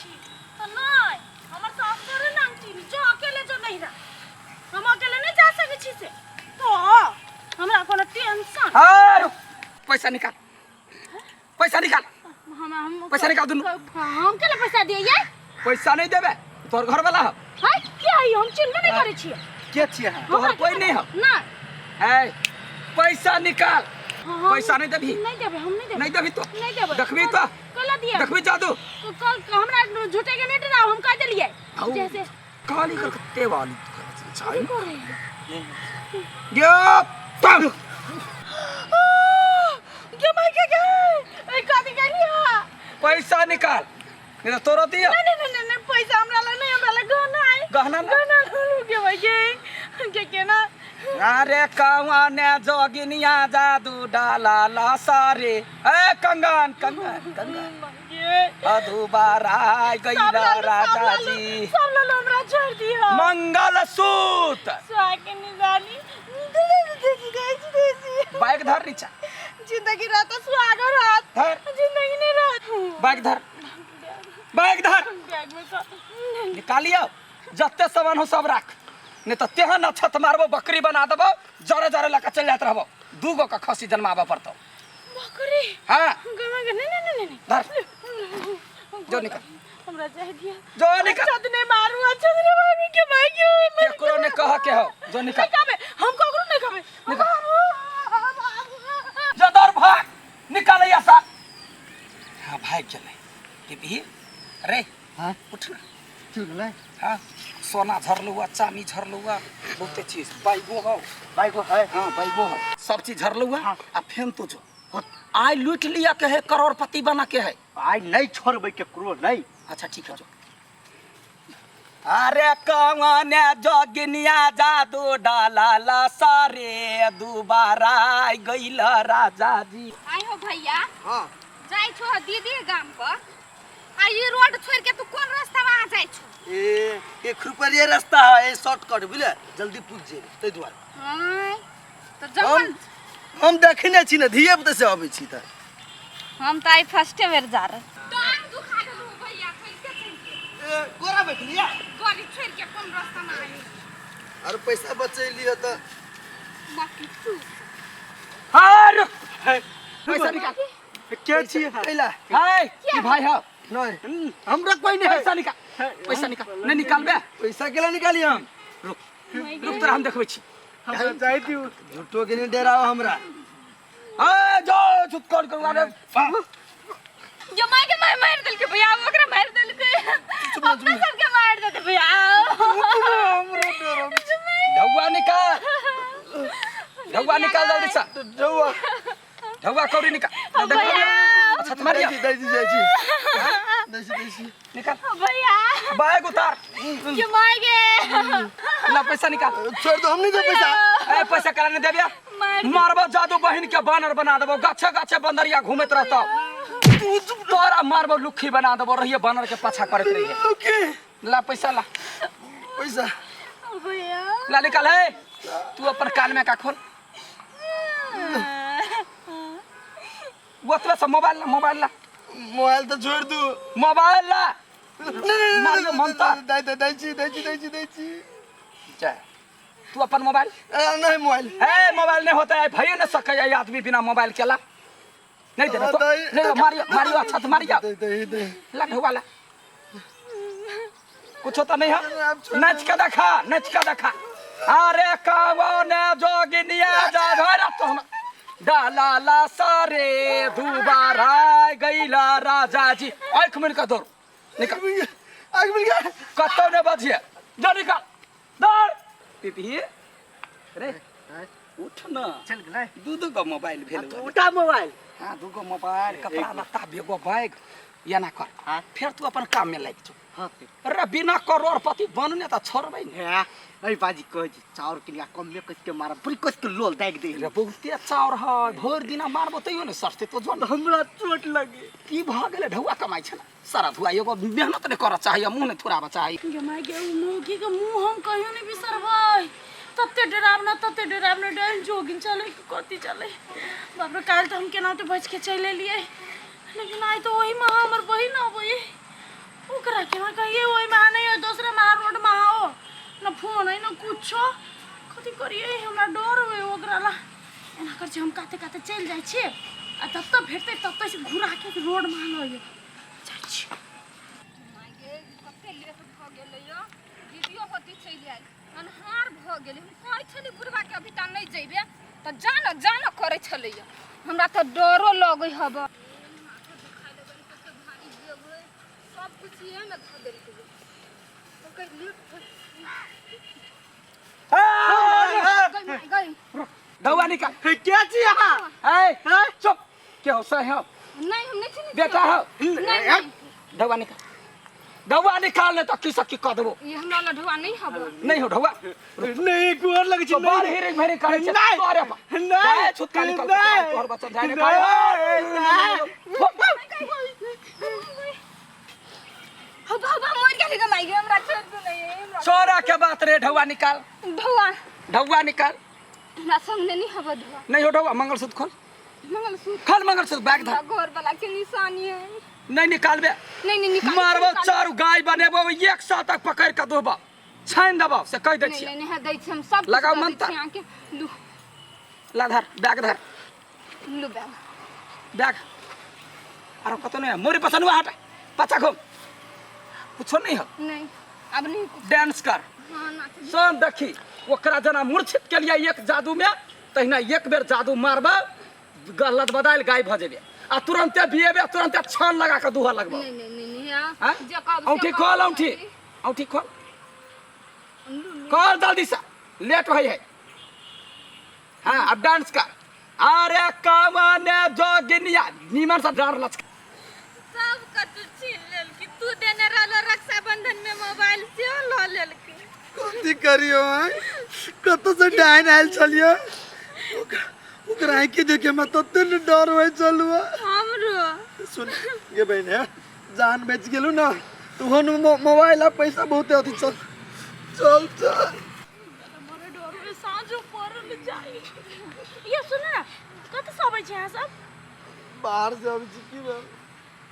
छी तऽ नहि हमर सास करे ना अंगठी जो अकेले जो नहीं रहा हम अकेले नहीं जा सकै छी से तो हमरा कोनो टेंशन। हाँ, रुक। पैसा निकाल, पैसा निकाल। हम पैसा निकाल दुनू। हम केला पैसा दिए ये? पैसा नहीं देबे तोहर घर वाला हो। हाय के है? हम चिन्हबे नहीं करै छियै। के छियै अहाँ? तोहर कोई नहीं हो। ना। है पैसा निकाल। पैसा नहीं देबही। नहीं देबे, हम नहीं देबे। नहीं देबही तो? नहीं देबे। देखबी तो? कल दिए। देखबी जादू? तो कल हमरा झूठे के नहीं डराओ, हम कह देलिए। आउ। जैसे काली कलकत्ते वाली चाय। करे। यो पाँग। गे माय के गे, ए कथी कहलिए? पैसा निकाल नहीं तो तोरो दियो। नहीं नहीं नहीं नहीं, पैसा हमरा ला नहीं, हमरा ला गहना है। गहना ना? गहना लो गे भाई गे के केना? अरे कौने जोगिनिया जादू डाला ला सारे, ए कंगन कंगन कंगन। गे अधुबारा सब गईला ला लो, सब राजा ला लो, जी। सब ला लो, हमरा छोड़ दियो। मंगल सूत सुहाग के निशानी बाइक धर नीचा। जिंदगी रहत सुहाग रहत। धर। जिंदगी नहीं रहत। बाइक धर, बाइक धर। बैग में सब निकालियो, जते सामान हो सब राख, नहीं तो तेहन अछत मारबो बकरी बना देबो, जरे जरे लके चल जात रहबो, दू गो का खसी जन्माबे पड़तो। बकरी? हाँ। गमा के नहीं नहीं नहीं नहीं। धर। जो निकाल। हमरा जाए दिया। जो निकाल। अच्छा नहीं मारू, अच्छा नहीं मारू के भाई क्यों? केकरो ने कह के हो, जो निकाल। नहीं खाबे, हम ककरो नहीं खाबे। निकाल। जो दर भाग, निकाल ऐसा। हाँ भाग चले। दीदी, अरे, हाँ? उठ ना। ठीक है। हाँ, सोना झरलू हुआ, चांदी झरलू हुआ, बहुते चीज। बाइको हो। बाइको है। हाँ, बाइको हो। सब चीज झरलू हुआ। हाँ। आ फेन तो जो। आइ लूट लिया के है, करोड़पति बना के है। आइ नहीं छोड़बै केकरो नहीं। अच्छा ठीक है जो। अरे कौने जोगिनिया जादू डाला ला सारे दुबारा गइल राजा जी। आइ हो भैया। हाँ। जाइ छो दीदी गाम पर, आ ई रोड छोड़ के तू कोन रास्ता में आ जाइ छो? ए ये खुरपरिया रास्ता है, ये शॉर्टकट बुझले, जल्दी पुज जेबे तै दुआरे। हाय तो जंगल हम देखने छी ने धिये पुता से अबै छी त। हम त आई फर्स्टे बेर जा रहे। टांग दुखा गेलु भैया चलते चलते। ए गोरा बैठलिया। गाड़ी छोड़ के कोन रास्ता में आई? अरे पैसा बचैलियो त। बाकी तू। हार पैसा निकाल। के छी कैला? हाय ई भाई हो। नहीं हमरा कोई नहीं है। पैसा निकाल, पैसा निकाल। नहीं निकालबे। पैसा केला निकाली हम? रुक रुक तोरा हम देखबै छी। हमरा जाय दियो। झूठो के नहीं डराओ हमरा। ए जो छुटकर करवा रे। जो मार के मार मार देलके भैया, ओकरा मार देलके। अपना सबके मार देते भैया। हमरो डरो। ढौआ निकाल, ढौआ निकाल जल्दी से। ढौआ। ढौआ कौड़ी निकाल। भैया। अच्छा तुम्हारी दै छी, दै छी, दै छी, दै छी। निकाल। भैया। बैग उतार। क्यों मार गे? ला पैसा निकाल। छोड़ दो, हम नहीं दे पैसा। ए पैसा करा नहीं देबिया? मारबो जादू बहिन के बानर बना देबो, गाछे गाछे बंदरिया घूमत रहतो। तोरा मारबो लुखी बना देबो, रहिए बानर के पाछा करत रहिए। लुखी। ला पैसा ला। पैसा। भैया। ला निकाल है। तू अपन कान में का खोल। ओतबे से मोबाइल ला, मोबाइल ला। मोबाइल तो छोड़ दू। मोबाइल ला। नहीं, नहीं, नहीं, मारियो नहीं, मनता। नहीं, नहीं, नहीं, छी, नहीं, छी, नहीं, छी, नहीं, छी। जा। तू अपन मोबाइल? ए, नहीं मोबाइल। ए मोबाइल नहीं होता है, भइए नहीं सके ये आदमी बिना मोबाइल के ला। नहीं देना तो। नहीं। नहीं, मारियो, मारियो, अच्छा तो मारियो। दे, दे, दे। ला, ढुआ ला। कुछ तो नहीं है। अब छोड़ नच के देखा, नच के देखा। अरे कौन जोगिनिया जा भरा तो हम डाला ला सारे दुबारा गईला राजा जी। एक मिनट का दौड़ निकाल। आग मिल गया। कत्तो ने बजिए जा निकाल दौड़। पीपी रे उठ ना। चल गेलै। दू दू गो मोबाइल भेल हुआ। दूटा मोबाइल। हाँ, दू गो मोबाइल, कपड़ा लत्ता, बेगो बैग, एना कर। हाँ। फिर तू अपन काम में लागि जो। हाँ। अरे बिना करोड़पति बनने त छोड़बै ने। हे, ऐ बाजी कहै छी चाउर किनिया कमे कस के मारब, बड़ी कस के लोल दागि दे। रे बहुते चाउर है, भरि दिना मारबो तैयो ने सड़तै तो जो। हमरा चोट लगे। की भऽ गेलै? ढौआ कमाइ छै ने सारा धुआ, एगो मेहनत नहि करऽ चाहैए, मुँह नहि थुराबऽ चाहैए। गे माय गे, उ मौगी के मुँह हम कहियो नहि बिसरबै। तते डरावना, तते डरावना डाइन जोगिन चलै कि कथी चलै। बाप रे, काल्हि तऽ हम केना तऽ बचि के चलि एलियै, लेकिन आइ तऽ ओहिमे हमर बहिन अबै। ओकरा केना कहिए ओहि में नहीं है दूसरे में रोड में आओ न फोन है न कुछो कथी करिए हमरा डर होए ओकरा ला एना कर छी हम काते काते चलि जाइ छी आ तब तक भेटतै तब तक से घुरा के रोड में लऽ जाइ छी। माय गे, कते लेट भऽ गेलै यौ। दीदियो होती चलि आयल, अन्हार भऽ गेलै। हम कहै छली बुढ़बा के अभी तक नहि जइबे तऽ जान जान करै छलैया। हमरा तऽ डरो लगै हब। सब कुछ इहे में धऽ देलकै। गई गई। ढौआ निकाल। के छी अहाँ? ए चुप, के हो सही हो? नहीं, हम नहीं चिन्है। बेटा हो। नहीं नहीं। ढौआ निकाल, ढौआ निकाल, नहीं तो की सकी कह देबो। ये हमरा लग ढौआ नहीं हब। नहीं हो ढौआ? नहीं, गोर लगे छी। तो बार हेरिंग भेरिंग करे छे। नहीं। तोरे पर नहीं। जाए छुटका निकल। नहीं। तोहर बच्चा जाए। नहीं। हब हब, मर गेली गे माई गे, हमरा छोड़ दे। नहीं, हमरा चोरा के बात रे, ढौआ निकाल। ढौआ? ढौआ निकाल। हमरा संग नहीं हब ढौआ। नहीं हो ढौआ? मंगलसूत्र खोल। मंगलसूत्र? खोल मंगलसूत्र, बैग धर। घर वाला के निशानी है। नहीं निकालबे? नहीं नहीं, निकाल। मारबो, चारू गाय बनेबो, एक साल तक पकड़ के दोबो, छानि देबो, से कहि दै नहीं। छियै। नहीं नहीं, दै छी हम सब कुछ। लगाओ दऽ दै मंत्र। छी अहाँके, लू। ला धर, बैग धर। लू बैग। बैग आरो कतो नहीं है? मोरी पसनुआ हट, पाछा घूम। कुछो नहीं हो? नहीं, अब नहीं कुछ। डांस कर। हाँ, नाच। सन देखी, ओकरा जना मूर्छित के लिए एक जादू में, तहिना एक बेर जादू मारबा, गलत बदायल गायब भऽ जेबे आ तुरंते बिएबे, तुरंते छान लगा के दूह लगबो। नहीं नहीं नहीं नहीं, हाँ। हाँ? जे कहब से औंठी कहब। खोल, औंठी, औंठी खोल। लू, लू। खोल जल्दी से, लेट होई है। हाँ, अब डांस कर। अरे कमने जोगिनिया, नीमन से डांस लचका। सब कतु छीन लेलकी। तू देने रहलो रक्षाबंधन में मोबाइल, सेहो लऽ लेलकी। कथी करियो आँय? कतऽ से डाइन आयल छलियै, ओकरा ओकरा आँखि देखे में तते ने डर होइ छलु। हमरो। सुन गे बहिन, हे जान बचि गेलु ना तऽ ओहन मोबाइल आ पैसा बहुते अथी। चल चल चल। बड़े डर होए, साँझो पड़ल जाइ। ये सुन ना, कतऽ से अबै छी अहाँ सब? बाहर से अबै छी। की भेल?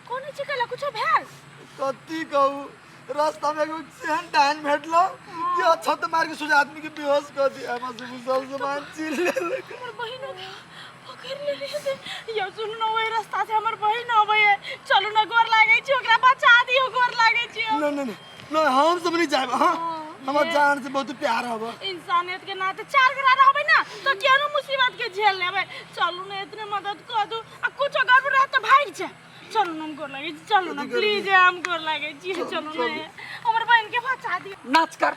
कोन छी कैला, कुछो भेल? कथी कहू, रास्ता में एगो सेहन डाइन भेटलो जे अछत मार के सोझा आदमी के बेहोश कर दिया। हमरा से सब सामान छीन लेलक। हमर बहिन पकड़ लेले हेतै। यौ सुनू ने, ओहि रास्ता से हमर बहिन अबै है। चलू ने, गोर लागै छी, ओकरा बचा दियौ, गोर लागै छी। नहीं नहीं नहीं नहीं, हम सब नहीं जाएब। हाँ, हमर जान से बहुत प्यार हब। इंसानियत के नाते चार गोरा रहबै ना तो केहनो मुसीबत के झेल लेबै। चलू ने, इतने मदद कर दू आ कुछो गड़बड़ रहत तऽ भागि जाए। चलू ने, हम गोर लागै छी, चलू ने, प्लीज, हम गोर लागै छी, चलू ने, हमर बहिन के बचा दियौ। नाच कर,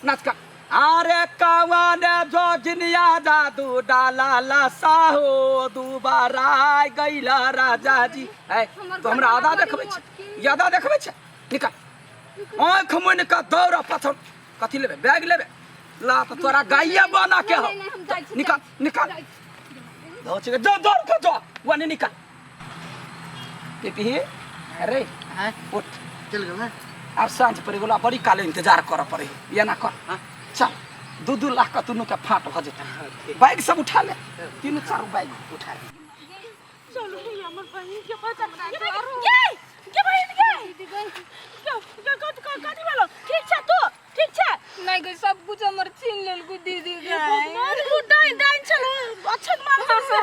नाच कर। अरे कवन जोगिनिया जादू डाला ला साहो, दुबारा गैला राजा जी। ए तो हमरा आधा देखबै छै, आधा देखबै छै। निकाल, आँख मुनि कऽ दौड़ पाछाँ। कथी लेबे? बैग लेबे? ला तऽ तोरा गाइये बना के हो। नहीं, नहीं, हम जाइ छी। निकाल, निकाल। जाइ छी। दौड़ छै, दौड़ दौड़ के जो वने निकाल। पिपी अरे। आँय? उठ। चल गेल। आब साँझ पड़ि गेलो, बड़ी काल इंतजार करऽ पड़े। एना कर, चल, 2-2 लाख के दुनू के फाट भऽ जेतै। बैग सब उठा ले, तीनू चारू बैग उठा ले। चलू, ये हमर बहिन के बचा। ये के बहिन के के कथी कथी भेलो? ठीक छै? तू ठीक छै? नहीं गई, सब कुछ हमर छीन लेलकू दीदी गई। भगवान, डाइन डाइन चलो, अच्छा मार से।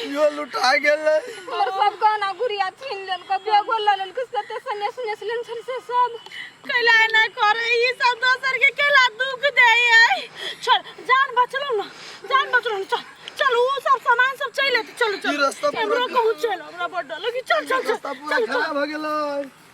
यो लुटा गेलै। हमर सब गहना गुड़िया छीन लेलको, बैगो लऽ लेलको, सते सने सने सने छल से सब। कैला एना करे ई सब? दोसर के कैला दुख दे है? चल, जान बचलो ना, जान बचलो ना। चल चल, ऊ सब सामान सब चल लेते। चलो चलो। ई रास्ता पूरा हमरो कहूँ चल, हमरा बड़ डर लगी। चल चल चल। रास्ता पूरा चल चल। खराब हो गेलै।